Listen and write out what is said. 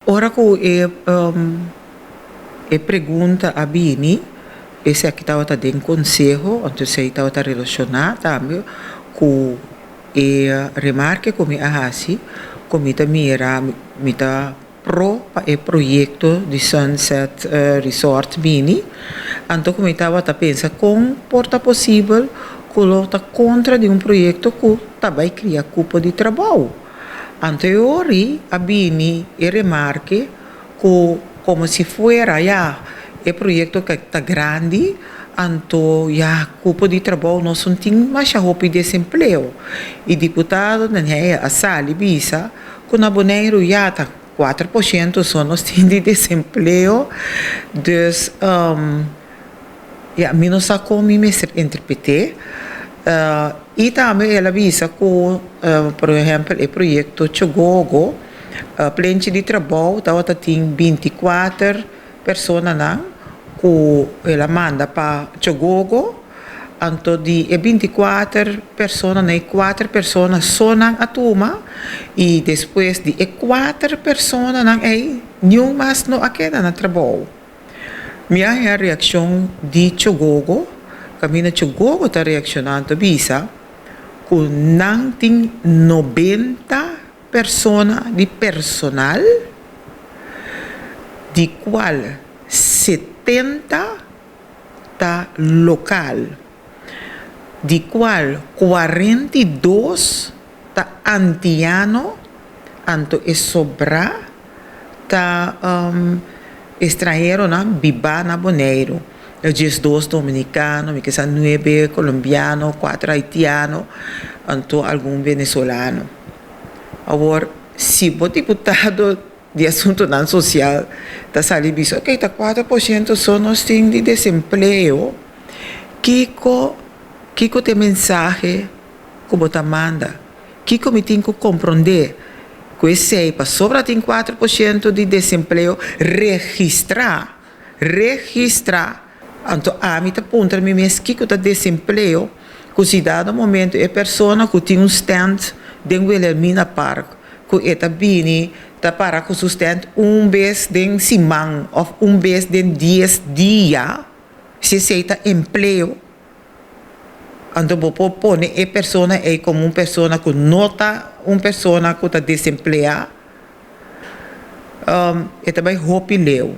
Ora ku e pregunta a bini, esaki tabata den konseho, anto esei tabata relashoná tambe ku e remarke ku mi a hasi, ku mi ta mira, mi ta pro pa e proyekto di Sunset Resort bini, anto ku mi tabata pensa kon por ta posibel ku lo ta kontra di un proyekto ku ta bai kria kupo di trabou. Anto e ori a bini e remarke ku komo si fuera ya e proyekto ta grandi, anto ya kupo di trabou nos no tin masha hopi desempleo. I diputado Den Heyer a sali bisa ku na Boneiru ya ta 4% so nos tin di desempleo. Dus ya mi no sa kon mi mester interpret'é. I tambe el a bisa ku por ehèmpel e proyekto Chogogo, Plenchi di Trabou tabata tin 24 personanan ku el a manda pa Chogogo, anto di e 24 personanan e kuater persona so nan a tuma i despues di e kuater personanan ei niun mas no a keda na trabou. Mi a haña reakshon di Chogogo, kaminda Chogogo ta reakshoná ta bisa ku nan tin 90 persona di personal, di kual 70 ta lokal, di kual 42 ta antiano, anto e sobrá ta estranheronan bibá na Boneiru. 12 dominikano, mi ke sa 9 kolombiano, 4 haitiano, anto algun venezolano. Awor, si bo diputado di asuntunan sosial ta sali bisa, ok, ta 4% so nos tin di desempleo, kiko ta e mensahe ku bo ta manda? Kiko mi tin ku komprondé ku esei pasobra tin 4% di desempleo registrá, registrá? Anto ami ta puntra mi mes kiko ta desempleo, ku si dado momento e persona ku tin un stand den Wilhelmina Park, ku e ta bini ta para ku su stand un bes den siman òf un bes den 10 dia, si esei ta empleo, anto bo por pone e persona ei komo un persona ku no ta un persona ku ta desempleá, e ta bai hopi leu.